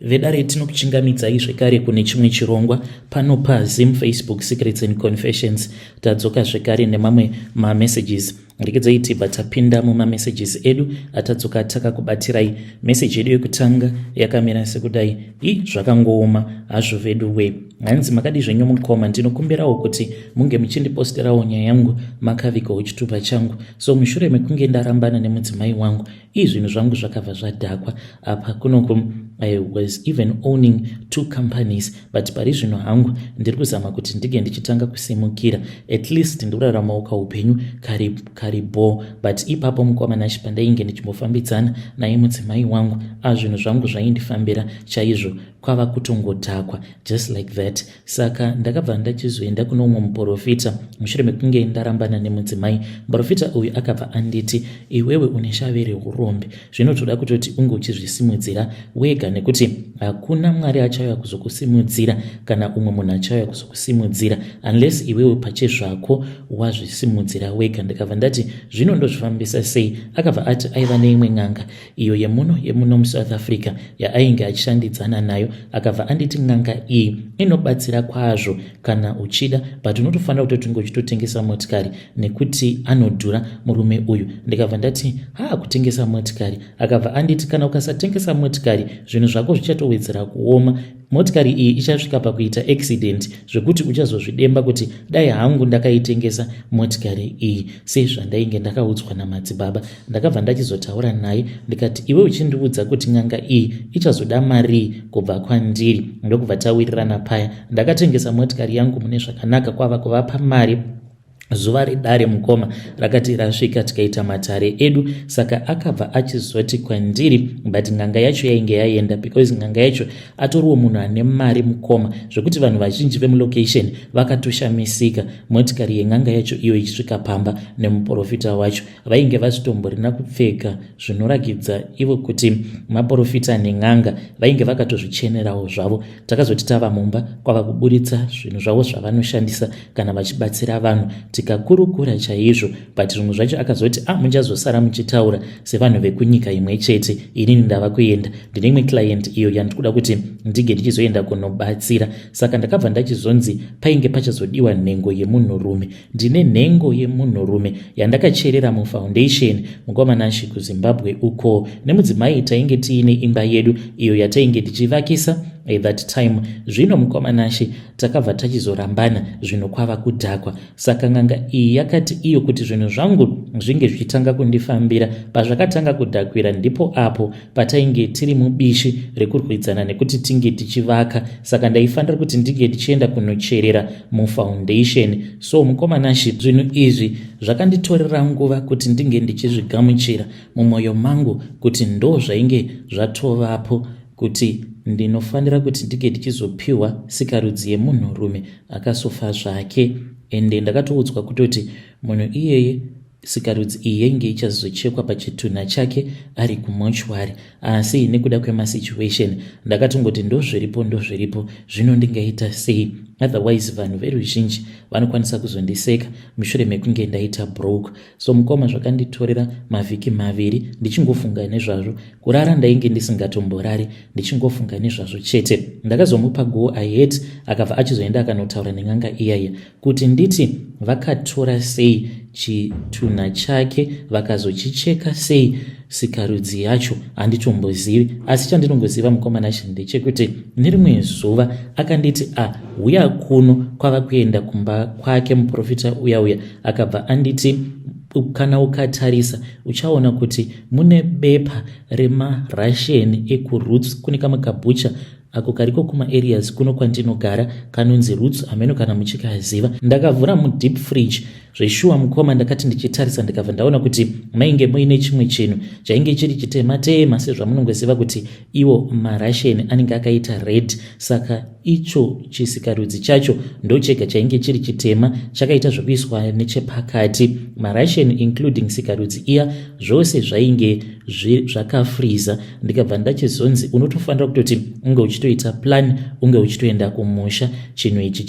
Vedare tinokuchingamidzai zvekare kune chimwe chirongwa pano paZim Facebook Secrets and Confessions. Tadzoka zvekare nemamwe mamessages. Regedzai tibva tapinda mumamessages edu atadzoka takakubatirai. Message yedu yekutanga yakamira sekudai. I zvakangooma hazvo vedu we. Hanzi makadii zvenyu mukoma, ndinokumbirawo kuti munge muchindiposterawo nyaya yangu makavigawo chitupa changu. So mushure mekunge ndarambana nemudzimai wangu, ii zvinhu zvangu zvakabva zvadhakwa apa kunoku. I was even owning two companies, but pari zvino hangu ndiri kuzama kuti ndinge ndichitanga kusimukira, at least ndikuraramawo kaupenyu kari kari bo. But ipapo mukoma Nashi, pandainge ndichimbofambidzana naye mudzimai wangu, a zvinhu zvangu zvaindifambira chaizvo, kwava kutongodhakwa just like that. Saka ndakabva ndachizoenda kuno umwe muprofita mushure mekunge ndarambana nemudzimai. Muprofita uyu akabva anditi, "Iwewe une shave reurombe, zvinotoda kutoti unge uchizvisimudzira wega, nekuti hakuna Mwari achauya kuzokusimudzira kana umwe munhu achauya kuzokusimudzira unless iwewe pachezvako wazvisimudzira wega." Ndikabva ndati, "Zvino ndozvifambisa sei?" Akabva ati aiva neimwe n'anga iyo yemuno muSouth Africa yaainge achishandidzana nayo. Akabva anditi n'anga iyi inobatsira kwazvo kana uchida, but unotofanira kutoti unge uchitotengesa motikari nekuti anodhura murume uyu. Ndikabva ndati, "Ha, kutengesa motikari?" Akabva anditi, "Kana ukasatengesa motikari, zvinhu zvako zvichatowedzera kuoma. Motikari iyi ichasvika pakuita accident zvekuti uchazozvidemba kuti dai hangu ndakaitengesa motikari iyi sezvandainge ndakaudzwa namadzibaba." Ndakabva ndachizotaura naye ndikati, "Iwe uchindiudza kuti n'anga iyi ichazoda marii kubva kwandiri?" Ndokubva tawirirana paya. Ndakatengesa motikari yangu mune zvakanaka, kwava kuvapa mari. Zuva redare mukoma rakati rasvika, tikaita matare edu. Saka akabva achizoti kwandiri, but n'anga yacho yainge yaenda, because n'anga yacho atoriwo munhu ane mari mukoma, zvekuti vanhu vazhinji vemulocation vakatoshamisika motikari yen'anga yacho iyo ichisvika pamba nemuprofita wacho. Vainge vasitomborina kupfeka zvinorakidza ivo kuti maprofita nen'anga, vainge vakatozvichenerawo zvavo. Takazoti tava mumba, kwava kuburitsa zvinhu zvavo zvavanoshandisa kana vachibatsira vanhu, tikakurukura chaizvo. But zvimwe zvacho akazoti, "A ah, muchazosara muchitaura sevanhu vekunyika imwe chete. Inini ndava kuenda, ndine imwe client iyo yandiri kuda kuti ndige ndichizoenda kunobatsira." Saka ndakabva ndachizonzi painge pachazodiwa nhengo yemunhurume. Ndine nhengo yemunhurume yandakacherera mufoundation mukoma Nashi kuZimbabwe uko. Nemudzimai tainge tiine imba yedu iyo yatainge tichivakisa at that time. Zvino mukoma Nashi, takabva tachizorambana, zvinhu kwava kudhakwa. Saka n'anga iyi yakati iyo kuti zvinhu zvangu zvinge zvichitanga kundifambira, pazvakatanga kudhakwira ndipo apo patainge tiri mubishi rekurwidzana nekuti tinge tichivaka. Saka ndaifanira kuti ndinge ndichienda kunocherera mufoundation. So mukoma Nashi, zvinhu izvi zvakanditorera nguva kuti ndinge ndichizvigamuchira mumwoyo mangu kuti ndo zvainge zvatovapo, kuti ndinofanira kuti ndinge ndichizopiwa sikarudzi yemunhurume akasofa zvake. Ende ndakatoudzwa kutoti munhu iyeye, sikarudzi iyi yainge ichazochekwa pachitunha chake ari kumochwari. Asi nekuda kwemasituation ndakatongoti ndozviripo, ndozviripo, zvino ndingaita sei? Otherwise vanhu veruzhinji vanokwanisa kuzondiseka mushure mekunge ndaita broke. So mukoma, zvakanditorera mavhiki 2 ndichingofunga nezvazvo. Kurara ndainge ndisingatomborari, ndichingofunga nezvazvo chete. Ndakazomupa go ahead, akabva achizoenda akanotaura nen'anga iyaiya. Kuti nditi vakatora sei chitunha chake, vakazochicheka sei sikarudzi yacho, handitombozivi. Asi chandinongoziva mukoma Nashi ndechekuti nerimwe zuva akanditi, "A ah, uya kuno." Kwava kuenda kumba kwake muprofita uya uya, akabva anditi, "Kana ukatarisa uchaona kuti mune bepa remaRussian ekuRoots." Kune kamwe kabhucha ako kariko kumaareas kuno kwandinogara kanonzi Roots, hameno kana muchikaziva. Ndakavhura mudeep fridge zveshuwa mukoma, ndakati ndichitarisa ndikabva ndaona kuti mainge muine chimwe chinhu chainge chiri chitema tema, sezvamunongoziva kuti iwo maRussian anenge akaita red. Saka icho chisikarudzi chacho ndochega chainge chiri chitema, chakaita zvokuiswa nechepakati. MaRussian including sikarudzi iya, zvose zvainge zvakafriza. Ndikabva ndachizonzi, "Unotofanira kutoti unge uchitoita plan, unge uchitoenda kumusha chinhu ichi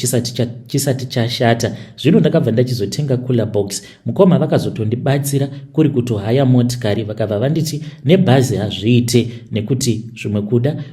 chisati chashata." Zvino ndakabva ndachizotenga. Ndakatenga cooler box. Mukoma vakazotondibatsira kuri kutohaya motikari, vakabva vanditi nebhazi hazviite nekuti zvimwe kuda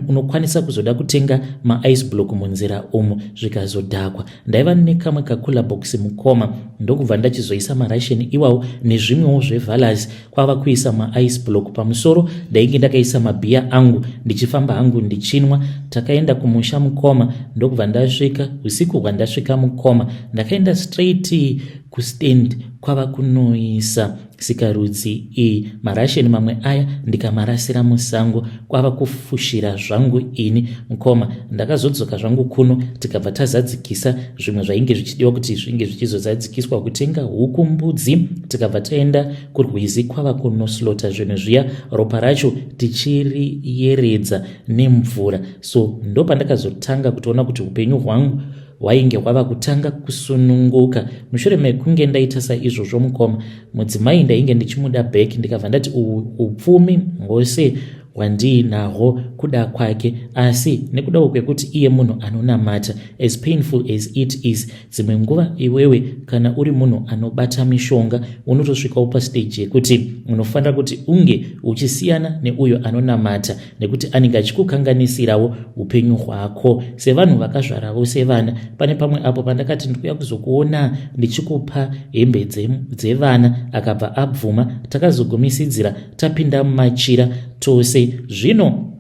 unokwanisa kuzoda kutenga maice block munzira umu zvikazodhakwa. Ndaiva nekamwe kacooler box mukoma, ndokubva ndachizoisa maration iwawo nezvimwewo zvevalas, kwava kuisa maice block pamusoro. Ndainge ndakaisa mabhiya angu, ndichifamba hangu ndichinwa. Takaenda kumusha mukoma, ndokubva ndasvika. Usiku hwandasvika mukoma, ndakaenda straight kustand, kwava kunoisa sikarudzi iyi, marasheni mamwe aya ndikamarasira musango, kwava kufushira zvangu ini. Mukoma, ndakazodzoka zvangu kuno, tikabva tazadzikisa zvimwe zvainge zvichidiwa kuti zvinge zvichizozadzikiswa, kutenga huku, mbudzi. Tikabva taenda kurwizi, kwava kunoslota zvinhu zviya, ropa racho tichiriyeredza nemvura. So ndopandakazotanga kutoona kuti upenyu hwangu hwainge hwava kutanga kusununguka. Mushure mekunge ndaita saizvozvo mukoma, mudzimai ndainge ndichimuda back. Ndikabva ndati upfumi hwose hwandiinahwo kuda kwake, asi nekudawo kwekuti iye munhu anonamata. As painful as it is, dzimwe nguva iwewe kana uri munhu anobata mishonga, unotosvikawo pastage yekuti unofanira kuti unge uchisiyana neuyo anonamata, nekuti anenge achikukanganisirawo upenyu hwako sevanhu vakazvaravo sevana. Pane pamwe apo pandakati ndikuya kuzokuona ndichikupa hembe dzevana, akabva abvuma. Takazogumisidzira tapinda mumachira tose. Zvino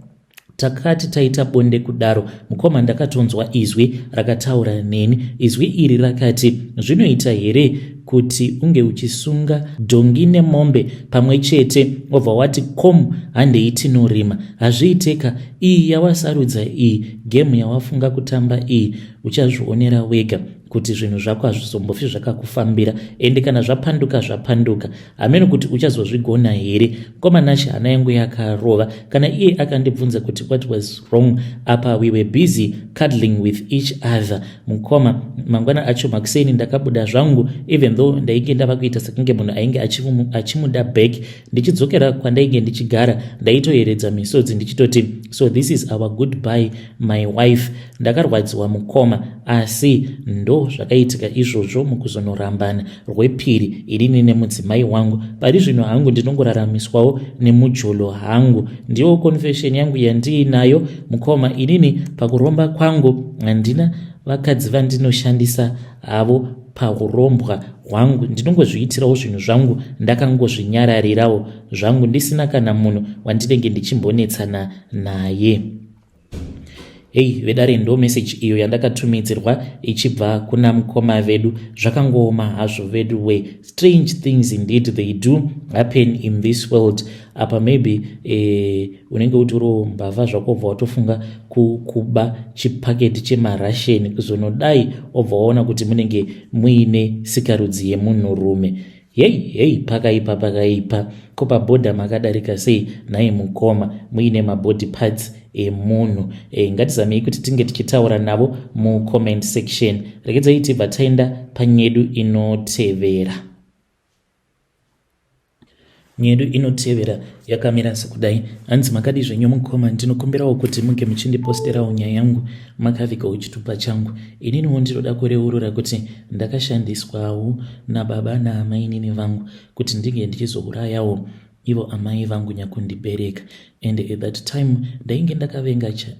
takati taita bonde kudaro mukoma, ndakatonzwa izwi rakataura neni. Izwi iri rakati, "Zvinoita here kuti unge uchisunga dhongi nemombe pamwe chete, wobva wati, 'Come, handei tinorima?' Hazviiteka. Iyi yawasarudza iyi, game yawafunga kutamba iyi, uchazvionera wega kuti zvinhu zvako hazvizombofi zvakakufambira. Ende kana zvapanduka, zvapanduka. Hameno kuti uchazozvigona here." Mukoma Nashe, hana yangu yakarova. Kana iye akandibvunza kuti what was wrong apa, we were busy cuddling with each other. Mukoma, mangwana acho makuseni ndakabuda zvangu, even though ndainge ndava kuita sekunge munhu ainge achimuda back. Ndichidzokera kwandainge ndichigara, ndaitoyeredza misodzi ndichitoti, "So this is our goodbye, my wife." Ndakarwadziwa mukoma, asi ndo zvakaitika izvozvo mukuzonorambana rwepiri inini nemudzimai wangu. Pari zvino hangu ndinongoraramiswawo nemujolo hangu. Ndiwo confession yangu yandiinayo mukoma. Inini pakuromba kwangu handina vakadzi vandinoshandisa havo. Paurombwa hwangu ndinongozviitirawo zvinhu zvangu, ndakangozvinyararirawo zvangu, ndisina kana munhu wandinenge ndichimbonetsana naye. Hei vedare, ndo meseji iyo yandakatumidzirwa ichibva kuna mukoma vedu. Zvakangooma hazvo vedu we. Strange things indeed, they do happen in this world. Apa maybe unenge utoriwo mbavha zvako, ubva watofunga kuba chipaketi chemarasheni, kuzonodai obva waona kuti munenge muine sikarudzi yemunhurume. Hei hei, pakaipa, pakaipa. Ko pabhodha makadarika sei nhai mukoma, muine mabody parts emunhu? Ngatizamei kuti tinge tichitaura navo mucomment section. Regedzai tibva taenda panyedu inotevera. Nyedu inotevera yakamira sekudai. Hanzi, "Makadi zvenyu mukoma? Ndinokumbirawo kuti munge muchindiposterawo nyaya yangu makavigawo chitupa changu. Ininiwo ndinoda kureurura kuti ndakashandiswawo nababa naamainini vangu kuti ndinge ndichizourayawo ivo amai vangu nyakundibereka. And at that time ndainge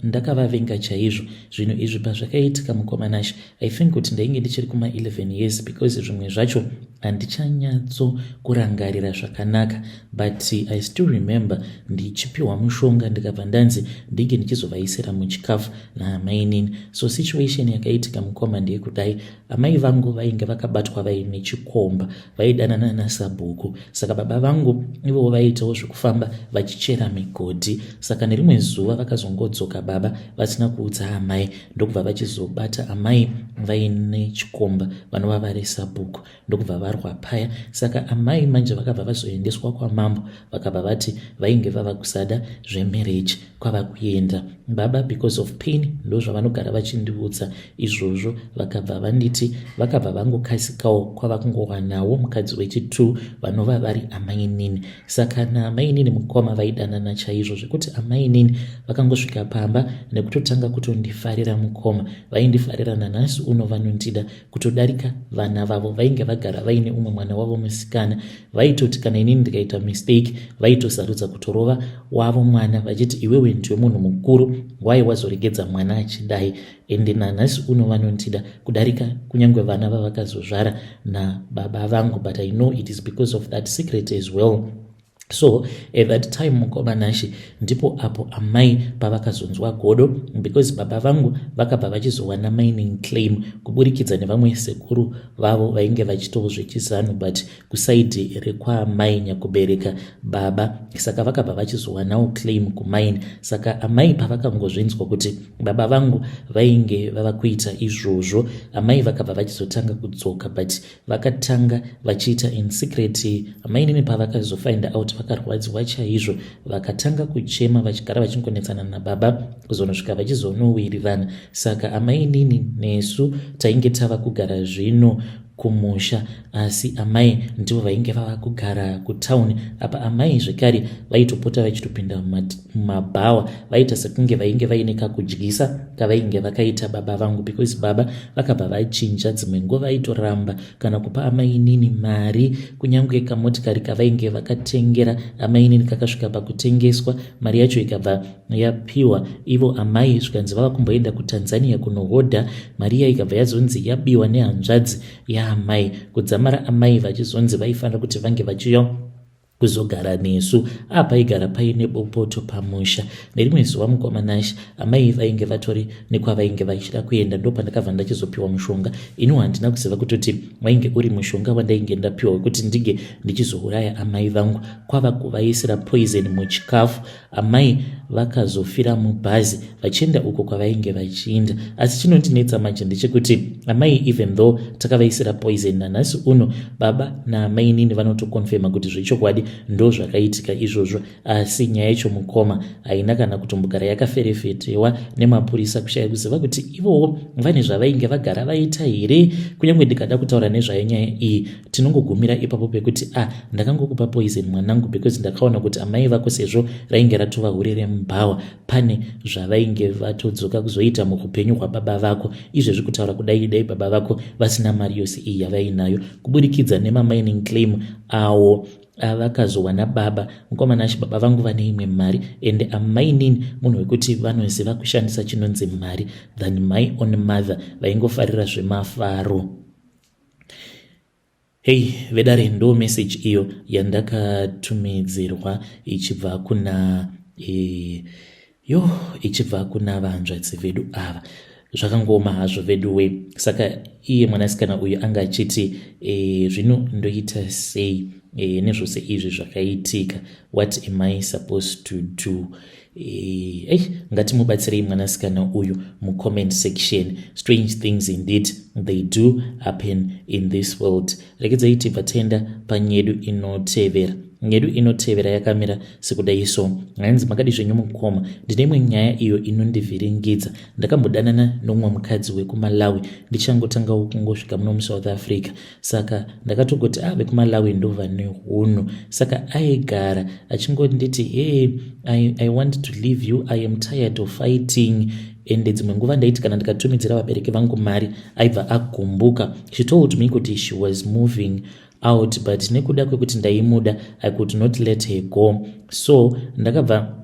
ndakavavenga chaizvo. Zvinhu izvi pazvakaitika mukoma Nashe, I think kuti ndainge ndichiri kuma11 years, because zvimwe zvacho handichanyatsokurangarira zvakanaka, but I still remember ndichipiwa mushonga, ndikabva ndanzi ndinge ndichizovaisira muchikafu naamainini. So situation yakaitika mukoma ndeyekudai. Amai vangu vainge vakabatwa vaine chikomba, vaidanana nasabhuku. Saka baba vangu ivovo vaiitawo zvekufamba vachichera migodhi. Saka nerimwe zuva vakazongodzoka baba vasina kuudza amai, ndokubva vachizobata amai vaine chikomba vanova vari sabhuku, ndokubva varwa paya. Saka amai manje vakabva vazoendeswa kwamambo, vakabva vati vainge vava kusada zvemarriage, kwava kuenda. Baba, because of pain, ndo zvavanogara vachindiudza izvozvo, vakabva vanditi vakabva vangokasikawo kwava kungowanawo mukadzi wechi2 vanova vari amainini. Saka naamainini mukoma vaidanana chaizvo. chaizvo zvekuti amainini vakangosvika pamba nekutotanga kutondifarira mukoma. Vaindifarira nanhasi uno vanondida kutodarika vana vavo. Vainge vagara vaine umwe mwana wavo musikana. Vaitoti kana inini ndikaita mistake vaitosarudza kutorova wavo mwana vachiti iwewe ndiwe munhu mukuru why wazoregedza mwana achidai. Ende nanhasi uno vanondida kudarika kunyange vana vavakazozvara nababa vangu but I know it is because of that secret as well. So at that time mukoma Nashe ndipo apo amai pavakazonzwa godo because baba vangu vakabva vachizowana mining claim kuburikidza nevamwe sekuru vavo vainge vachitawo zvechizanu but kusaidi rekwaamai nyakubereka baba saka vakabva vachizowanawo claim kumaini saka amai pavakangozvinzwa kuti baba vangu vainge vava kuita izvozvo amai vakabva vachizotanga kudzoka but vakatanga vachiita in secret amainini pavakazofind out vakarwadziwa chaizvo vakatanga kuchema vachigara vachingonetsana nababa kuzonosvika vachizonowirirana saka amainini nesu tainge tava kugara zvino kumusha asi amai ndivo vainge vava kugara kutown apa amai zvekare vaitopota vachitopinda mumabhawa vaita sekunge vainge vaine kakudyisa kavainge vakaita baba vangu because baba vakabva vachinja dzimwe nguva vaitoramba kana kupa amainini mari kunyange kamotikari kavainge vakatengera amainini kakasvika pakutengeswa mari yacho ikabva yapiwa ivo amai zvikanzi vava kumboenda kuTanzania kunohodha mari iya ikabva yazonzi yabiwa nehanzvadzi yaamai kudzamara amai vachizonzi vaifanira kuti vange vachiyo kuzogara nesu apaigara paine bopoto pamusha nerimwe zuva mukoma Nashe amai vainge vatori nekwavainge vachida kuenda ndopandakabva ndachizopiwa mushonga iniwo handina kuziva kutoti wainge uri mushonga wandainge ndapiwa wekuti ndinge ndichizouraya amai vangu kwava kuvaisira poison muchikafu Amai vakazofira mubhazi vachienda uko kwavainge vachiinda. Asi chinondinetsa manje ndechekuti amai even though takavaisira poison nanhasi uno baba naamainini vanotokonfema kuti zvechokwadi ndozvakaitika izvozvo asi nyaya yacho mukoma haina kana kutombogara yakaferefetewa nemapurisa kushaya kuziva kuti ivowo vane zvavainge vagara vaita here kunyange ndikada kutaura nezvayo nyaya iyi tinongogumira ipapo pekuti ah ndakangokupa poison mwanangu because ndakaona kuti amai vako sezvo rainge ratova hure remubhawa pane zvavainge vatodzoka kuzoita muupenyu hwababa vako izvezvi kutaura kudai dai baba vako vasina mari yose iyi yavainayo kuburikidza nemamining claim awo avakazowana baba mukomana achi baba vangu vane imwe mari ende amainini munhu wekuti vanoziva kushandisa chinonzi mari than my own mother vaingofarira zvemafaro Hey vedare ndo message iyo yandakatumidzirwa ichibva kuna e, yo ichibva kuna vanzvadzi vedu ava zvakangooma hazvo veduwe saka iye mwanasikana uyu anga achiti e, zvino ndoita sei e, nezvose izvi zvakaitika what am I supposed to do Eh, eh, ngatimubatsirei mwanasikana uyu mucomment section. Strange things indeed they do happen in this world. Regedzai tibva taenda panyedu inotevera. Nyedu inotevera yakamira sekudai so. Hanzi makadi zvenyu mukoma, ndine imwe nyaya iyo inondivhiringidza. Ndakambodanana noumwe mukadzi wekuMalawi ndichangotangawo kungosvika muno muSouth Africa. Saka ndakatogoti ah vekuMalawi ndovane hunhu. Saka aigara achingonditi hey, I want to leave you, I am tired of fighting. Ende dzimwe nguva ndaiti kana ndikatumidzira vabereki vangu mari aibva agumbuka. She told me kuti she was moving out but nekuda kwekuti ndaimuda I could not let her go. So ndakabva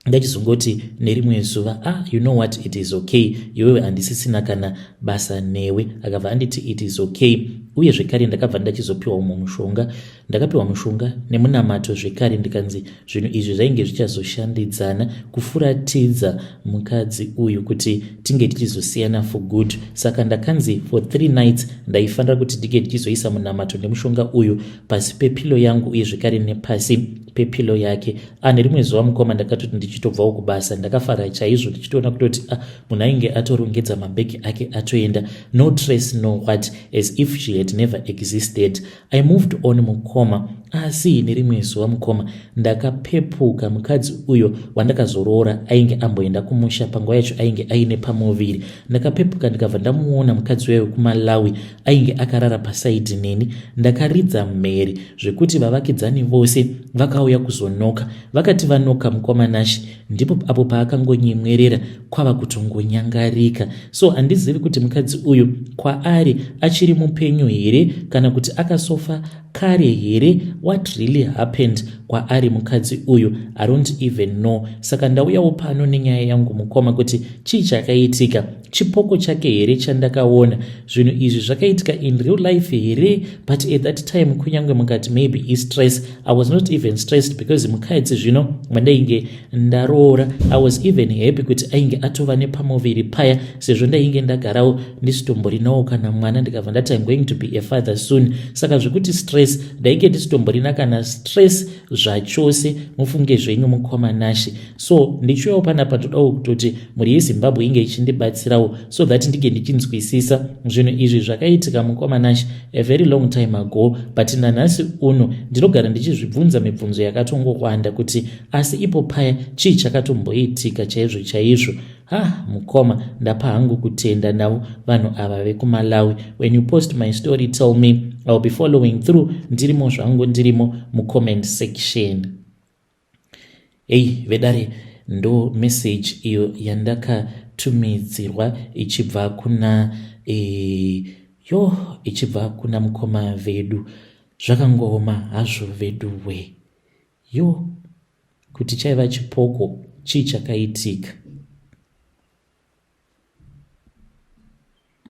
ndachizongoti nerimwe zuva ah you know what, it is okay, iwewe handisisina kana basa newe. Akabva anditi it is okay. Uye zvekare ndakabva ndachizopiwa umwe mushonga. Ndakapiwa mushonga nemunamato zvekare ndikanzi zvinhu izvi zvainge zvichazoshandidzana kufuratidza mukadzi uyu kuti tinge tichizosiyana for good. Saka ndakanzi for 3 nights ndaifanira kuti ndinge ndichizoisa munamato nemushonga uyu pasi pepilo yangu uye zvekare nepasi pepilo yake. Ah, nerimwe zuva mukoma ndakatoti ndichitobvawo kubasa ndakafara chaizvo ndichitoona kutoti ah, munhu ainge atorongedza mabhegi ake atoenda, no trace no what, as if she had never existed. I moved on mukoma. Asi nerimwe zuva mukoma, ndakapepuka mukadzi uyo wandakazoroora ainge amboenda kumusha panguva yacho ainge aine pamuviri. Ndakapepuka ndikabva ndamuona mukadzi uya wekuMalawi ainge akarara pasaidhi neni. Ndakaridza mhere zvekuti vavakidzani vose vakauya kuzonoka. Vakati vanoka mukoma Nashy ndipo apo paakangonyemwerera kwava kutongonyangarika. So handizivi kuti mukadzi uyu kwaari achiri mupenyu here kana kuti akasofa kare here. What really happened kwaari mukadzi uyu, I don't even know. Saka ndauyawo pano nenyaya yangu mukoma, kuti chii chakaitika? Chipoko chake here chandakaona? Zvinhu izvi zvakaitika in real life here? But at that time, kunyange mukati maybe istress, I was not even stressed because mukadzi zvino wandainge ndaroora, I was even happy kuti ainge atova nepamuviri paya, sezvo ndainge ndagarawo ndisitomborinawo kana mwana. Ndikabva ndati, "I'm going to be a father soon." Saka zvekuti stress, ndainge ndisitomborina kana stress zvachose. Mufunge zvenyu mukoma Nashe. So ndichiuyawo panapa, todawo kutoti mhuri yeZimbabwe inge ichindibatsirawo so that ndinge ndichinzwisisa zvinhu izvi. Zvakaitika mukoma Nashe a very long time ago, but nanhasi uno ndinogara ndichizvibvunza mibvunzo yakatongowanda kuti asi ipo paya chii chakatomboitika chaizvo chaizvo? Ha, mukoma, ndapa hangu kutenda navo vanhu ava vekuMalawi. When you post my story, tell me. I will be following through. Ndirimo zvangu, ndirimo mucomment section. Ei vedare, ndo message iyo yandakatumidzirwa ichibva kuna yo ichibva kuna mukoma vedu. Zvakangooma hazvo vedu we. Yo, kuti chaiva chipoko, chii chakaitika?